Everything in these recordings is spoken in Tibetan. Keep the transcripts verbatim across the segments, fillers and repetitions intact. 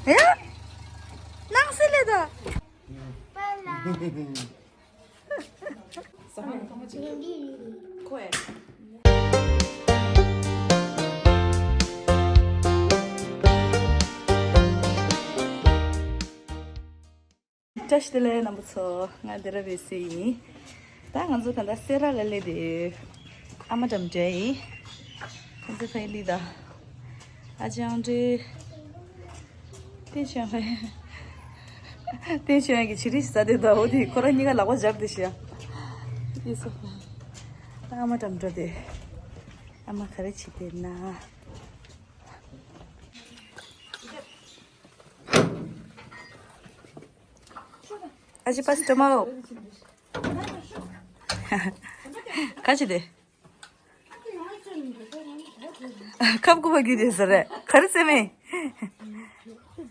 ཨེ། སྣང་སྲིད་ལས་ད། བཀྲ་ཤིས་བདེ་ལེགས་རྣམ་པ་ཚོ། ང་བདེ་ར་བེ་སི་ཡིན། ད་ང་ཚོ་ད་ལྟ་སེ་ར་ལ་སླེབས་ཏེ། ཨ་མ་འགྲམ་འདྲ་ཡིན། ཁོང་ཚོ་ཕ་གི་ལི་ད། ཨ་ཅང་འདྲེ། ཏེ་ཆོན་ཧེ། ཏེ་ཆོན་གྱི་ཆི་རི་ཟ་དེ་ད་འོ་དེ་ཁོ་རང་གཉིས་ཀ་ལག་པ་སྦྱར་ཏེ་ཤི་ཡ། ཏེ་སོ། ད་ཨ་མ་འགྲམ་འགྲོ་དེ། ཨ་མ་ག་རེ་བྱེད་དེ་ན། ཨ་ཅེ་པ་སི་ཏོ་མ་ལོ། ག་ཅི་དེ། ཁབ་ཀུ་བ་རྒྱུ་དེ་ཟེར་རེད། ག་རེ་ཟེར་མེད།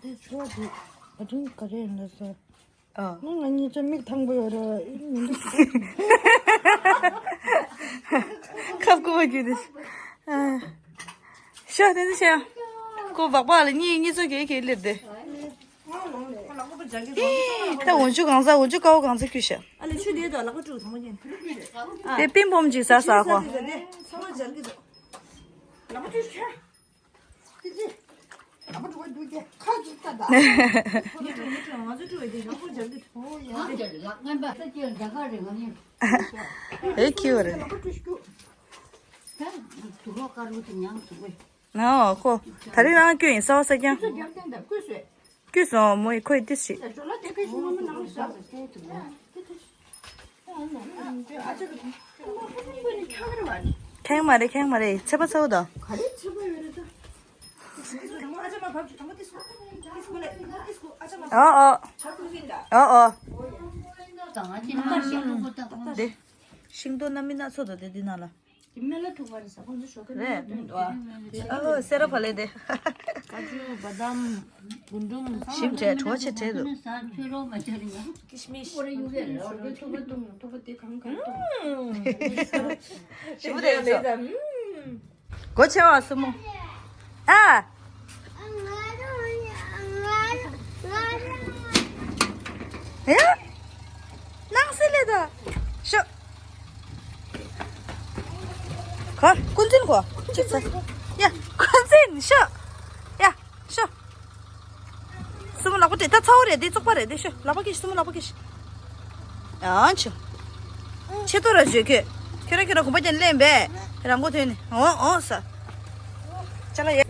དེ་ཚོ་དེ་ཨ་ཅུང་ག་རེ་ཡིན་ལ་ཟེར། ཨ། ང་ང་གཉིས་ཆ་མིག་ཐང་པོ་ཡོད་རེད་བ། ཁབ་ཀུ་བ་རྒྱུ་དེ། ཨ། ཤ་དེ་ཚོ་ཤ། ཀོ་བག་བག་ལ་གཉིས་གཉིས་ཚོ་གེ་གེ་སླེབས་དེ། ད་འོན་ཆུ་གང་ཟ། འོན་ཆུ་ཀའོ་གང་ཟ་ཁྱུ་ཤ། ཨ་ལེ་ཆུ་དེ་དང་ལག་པ་བཀྲུ་ཐང་མ་ཉན། དེ་པིང་པོམ་ཅིག་ཟ་ཟ་ཁོ། ཚང་མ་སྦྱར་གི་འདུག་ལག་པ་བཀྲུ་ཤ། དེ་ཚེ། ལག་པ་བཀྲུ་བ་འདུག་དེ་ཁ་ཅིག་ལྟ་ད། ངས་བཀྲུ་ངས་བཀྲུ་ང་ཚོ་བཀྲུ་བ་དེ་ལག་པ་སྦྱར་གི་འདུག་ཨོ་ཡ། ཨེ་ཁྱི་བ་རེད། ལག་པ་བཀྲུ་ཤ། ད་དུག་ལོག་དཀར་པོ་དེ་མྱངས་སོང་བས། ཨོ་ཁོ། ད་རིང་རང་སྐྱོན་ཡིན་གསར་པ་གསར་རྐྱང་། ཁོས་རྒྱབ་རྟེན་དང་བསྐུས་སོས། བསྐུས་སོང་། མོ་ཡིས་ཁོ་ཡི་ཏིས་ཤིག་ཁེངས་མ་རེད། ཁེངས་མ་རེད། ཚད་པ་ཚ་བོ་དང་། ཨོ་ཨོ། ཨོ་ཨོ། དེ། ཤིང་ཏོག་སྣ་མིན་སྣ་ཚོགས་དང་དེ་འདི་ནང་ལ། དེ་སྨན་བླ་ཐུག་པ་རེད་ཟ། ཁོང་ཚོ་ཞོགས་ཀས་རེད། སྨན་བླ་ཐུག་པ་རེད། ཨོ་སེ་ར་ཕ་ལེ་དེ། ཀ་ཅུ་བ་དམ་དགུན་འབྲུམ། ཞིམ་བྲལ་བྲོ་ཆེ་བྲལ་འདུག་ཟ་ཁྱོད་རོགས་མ་བྱ་རེད་ཡ། ཀི་ཤི་མིཤ། ཁོ་རེ་ཡུ་གེ་རེད། ཞོགས་ཀས་ཐུག་པ་བཏུང་ཡོང་ཐུག་པ་དེ་གང་གང་བཏུང་། ཞིམ་པོ་དེ་ཡིན་ཙང་། སྒོ་ཕྱེ་བ་སྲུ་མོ། ཨ། ཡ། སྣང་སྲིད་ལས་ད། ཤོག་ག་ཀུན་འཛིན་གོ་ཅི་ཚ། ཡ། ཀུན་འཛིན་ཤོག་ཡ། ཤོག་སྲུ་མོ་ལག་པ་དེ་ད་ཚ་བོ་རེད། དེ་བཙོག་པ་རེད། དེ་ཤོག་ལག་པ་སྐྱེ་ཤོག་སྲུ་མོ་ལག་པ་སྐྱེ་ཤོག་ཨང་ཆུ། ཆེ་ཏོ་ར་བརྗོད་ཁྱོད། ཁྱོད་རང་ཁྱོད་རང་གོམ་པ་ཅན་ལེན་པས། རང་མགོ་ཐོན་ནས་འོང་འོང་ས། ཅ་ལག་ཡ།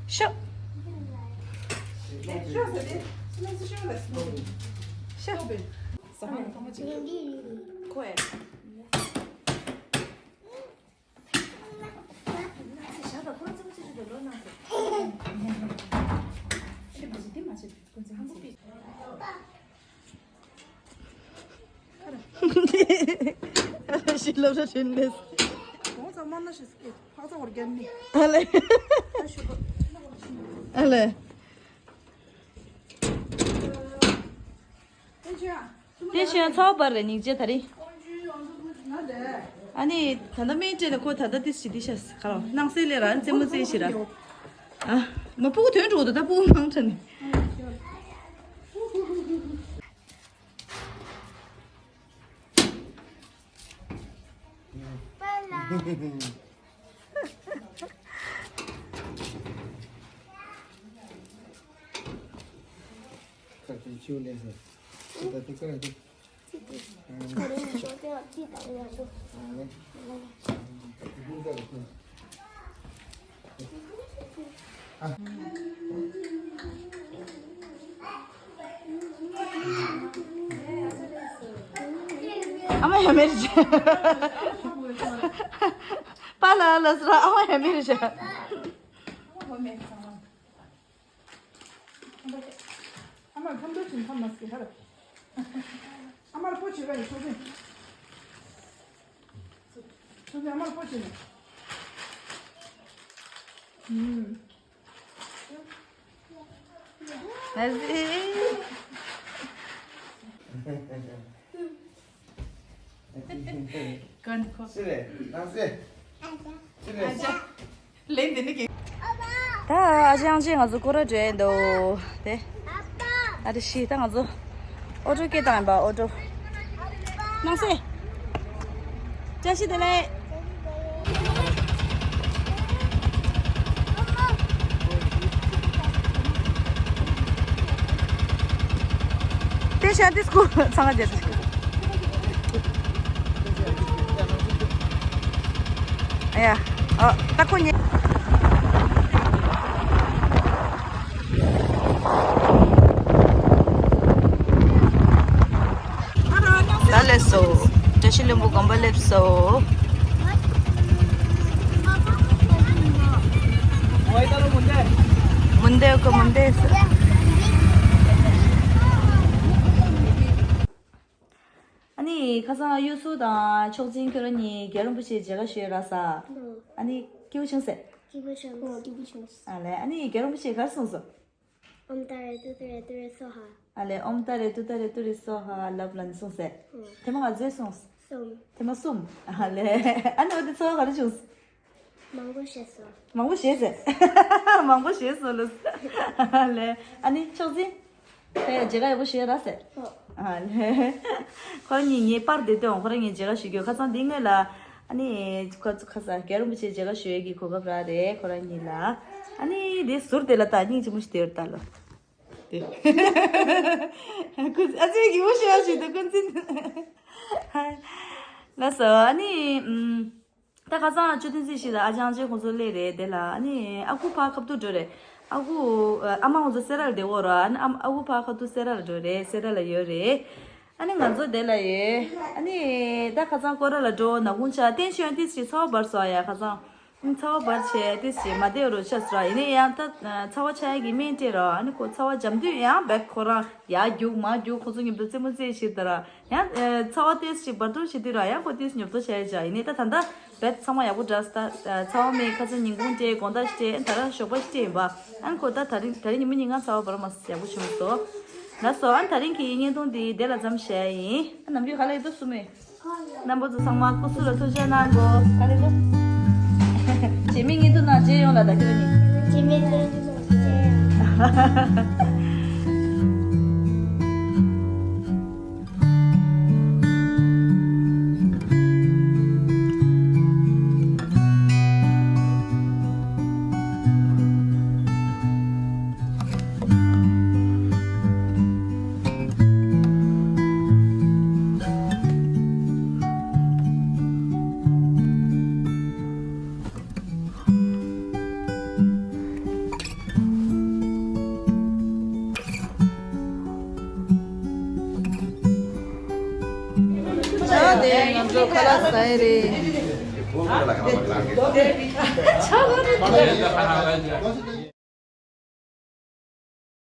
ཤོག་ཤོག་ཤི་ལབ་ར་ཤིན་ལེས། ཨ་ལེ། ཨ་ལེ། དེ་བཞིན་ཚ་བ་འབར་རེ་སྙིང་རྗེ་ད་རེད། ཨ་ནི་ད་ལྟ་སྨན་སྤྲད་ནས་ཁོ་ད་ལྟ་ཏི་སི་ཏི་ཤ་ཁ་ལོ་སྣང་སེ་ལེ་ར་རྩེད་མོ་རྩེ་ཞིག་ར། ཨ་མ་སྤུ་གུ་དོན་འགྲོ་འདུག་ད་སྤུ་གུ་མང་དྲགས་ནས། ཨ་མ་ཡ་མེར་ཅི། པཱ་ལགས་ལ་ཟེར། ཨ་མ་ཡ་མེར་ཅི། ཨ་མར་ཁམ་དོ་ཆིན་ཁམ་མ་སི་ཧར། ཨ་མར་པོ་ཆེ་བ་ཡི་ཆོ་ཆེ། ཆོ་ཆེ་ཨ་མར་པོ་ཆེ་ནི། ཨུམ། ཨ་ཟི། ཀན་ཁོ། སི་རེ། ནང་སི། སི་རེ། ཨ་ཅག་ལེན་དེ་ནི་གི། ད་ཨ་ཅག་ཨང་ཅེ་ང་ཚོ་སྐོར་ར་འགྲོ་ཡས་འདུག་དེ། ཨ་རེ་ཤི་ད་ང་ཚོ་ཨོ་ཊོ་སྐད་བཏང་ཡིན་པ། ཨོ་ཊོ། ནང་སེ། བཀྲ་ཤིས་བདེ་ལེགས། དེ་ཤ་དེ་སྐུ་ཚང་མ་རྒྱབ། ཨ་ཡ། ཨ་ད་ཁོ་ཉེ། ད་སླེབས་སོ། བཀྲ་ཤིས་ལྷུན་པོ་དགོན་པ་སླེབས་སོ། མུན་དེ་ཁོ་མུན་དེ་སོ། ཨ་ནི་ཁ་སང་གཡུ་སུ་དང་ཕྱོགས་འཛིན་ཁྱོད་རང་གཉིས་རྒྱལ་བ་རིན་པོ་ཆེའི་མཇལ་ཁ་ཞུས་རག་ས། ཨ་ནི་སྐྱིད་པོ་བྱུང་ཟེར། སྐྱིད་པོ་བྱུང་། ཨོ་སྐྱིད་པོ་བྱུང་། ཨ་ལས། ཨ་ནི་རྒྱལ་བ་རིན་པོ་ཆེས་ག་རེ་གསུངས་སོང་། ཨོཾ་ཏཱ་རེ་ཏུཏྟཱ་རེ་ཏུ་རེ་སྭཱ་ཧཱ། ཨ་ལས། ཨོཾ་ཏཱ་རེ་ཏུཏྟཱ་རེ་ཏུ་རེ་སྭཱ་ཧཱ་ལབ་ལབ་ནས་གསུངས་ཟེར། ཨོ། ཐེངས་མ་ག་ཚོད་གསུངས། གསུམ། ཐེངས་མ་གསུམ། ཨ་ལས། ཨ་ནི་འོ་དེ་ཚོར་བ་ག་རེ་བྱུང་། མང་པོ་ཤེས་སོང་། མང་པོ་ཤེས་ཟེར། མང་པོ་ཤེས་སོང་ལོ། ཨ་ལས། ཨ་ནི་ཕྱོགས་འཛིན། དེ་མཇལ་ཁ་ཡག་པོ་ཞུས་རག་ཟེར། ཨོ། ཨ་ལས། ཁོ་རང་གཉིས་ངའི་པར་དེ་སྟོན། ཁོ་རང་གཉིས་མཇལ་ཁ་ཞུ་རྒྱུ། ཁ་སང་དེ་སྔོན་ལ། ཨ་ནི་ཁོ་ཁ་སང་རྒྱལ་བ་རིན་པོ་ཆེ་མཇལ་ཁ་ཞུ་ཡས་ཀྱི་གོ་སྐབས་རག་རེད་ཁོ་རང་གཉིས་ལ། ཨ་ནི་དེ་ཟུར་དེ་ལ་ད་སྙིང་རྗེ་མོ་ཞིག་དེར་ལྟ་ལོ། དེ། ཁོ་ཨ་ཙི་གི་འུ་ཤོད་ཤིག་འདུག་ཁོ་འཛིན། ལགས་སོ། ཨ་ནི་ཨམ། ད་ཁ་སང་ཆུ་ཐོན་རྩིས་ཤིག་ལ་ཨ་ཅག་ཨང་ཅེ་ཁོང་ཚོ་སླེབས་རེད། དེ་ལ་ཨ་ནི་ཨ་ཁུ་ཕར་ཁ་ཐུག་འགྲོ་རེད། ཨ་ཁུ། ཨ་མ་ཁོང་ཚོ་སེ་ར་ལ་བསྡད་ཡོད་རེད། ཨ་ནི་ཨ་ཨ་ཁུ་ཕར་ཁ་ཐུག་སེ་ར་ལ་འགྲོ་རེད། སེ་ར་ལ་ཡོད་རེད། ཨ་ནི་ང་ཚོ་དེ་ལ་ཡོད། ཨ་ནི་ད་ཁ་སང་སྐོར་ར་ལ་འགྲོ་ནག་ཁུང་ཆགས་བསྟན་ཤོད་ཏིས་ཞིག་ཚ་བ་འབར་སོང་ཡ་ཁ་སང་། ཨ་ནི་ཚ་བ་འབར་བྱས་ཏིས་ཞིག་མ་བསྡད་རོགས་ཤ་ཟེར། ཡིན་ནའི་ཡང་ད་ཚ་བ་ཆགས་ཡ་གི་སྨན་སྤྲད་ར། ཨ་ནི་ཁོ་ཚ་བ་འཇམ་དུས་ཡང་བེག་ཁོ་རང་ཡར་རྒྱུག་མར་རྒྱུག་ཁོ་ཚོ་མཉམ་དུ་རྩེད་མོ་རྩེ་བྱེད་ད་ར། ཡང་ཚ་བ་ཏོག་ཙམ་འབར་འདུག་བྱེད་དུས་ར་ཡང་ཁོ་ཏོག་ཙམ་ཉོབ་ཏོ་བྱས་བྱ། ཡིན་ནའི་ད་ད་ལྟ་བེད་ཚང་མ་ཡག་པོ་འདྲ་ས། ད་ཚ་བ་མེད། ཁ་སང་ཉིན་གུང་སྤྲད། དགོང་དག་སྤྲད། ཨ་ནི་ད་རང་ཞོགས་པ་སྤྲད་ཡིན་པ། ཨ་ནི་ཁོ་ད་ད་རིང་ད་རིང་ཉི་མ་ཉིན་གང་ཚ་བ་འབར་མ་ཡག་པོ་བྱུང་སོང་། ལགས་སོ། ཨ་ནི་ད་རིང་གི་བརྙན་ཐུང་འདི་དེ་ལ་མཚམས་བཞག་ཡིན། ཨ་ནམ་རྒྱུན་ག་ལ་ཡོད་དོ་སུ་མེད། རྣམ་པ་ཚོ་ཚང་མ་སྐུ་གཟུགས་ལ་ཐུགས་ཅག་གནང་གོ། ག་ལེ་གོ། རྗེས་མའི་བརྙན་ཐུང་ནང་མཇལ་ཡོང་ལ་ད་ཁྱོད་རང་གཉིས། རྗེས་མའི་བརྙན་ཐུང་ནང་མཇལ་ཡོང་། ད་དེ་ང་ཚོ་ཁ་ལག་ཟ་ཡི་རེད།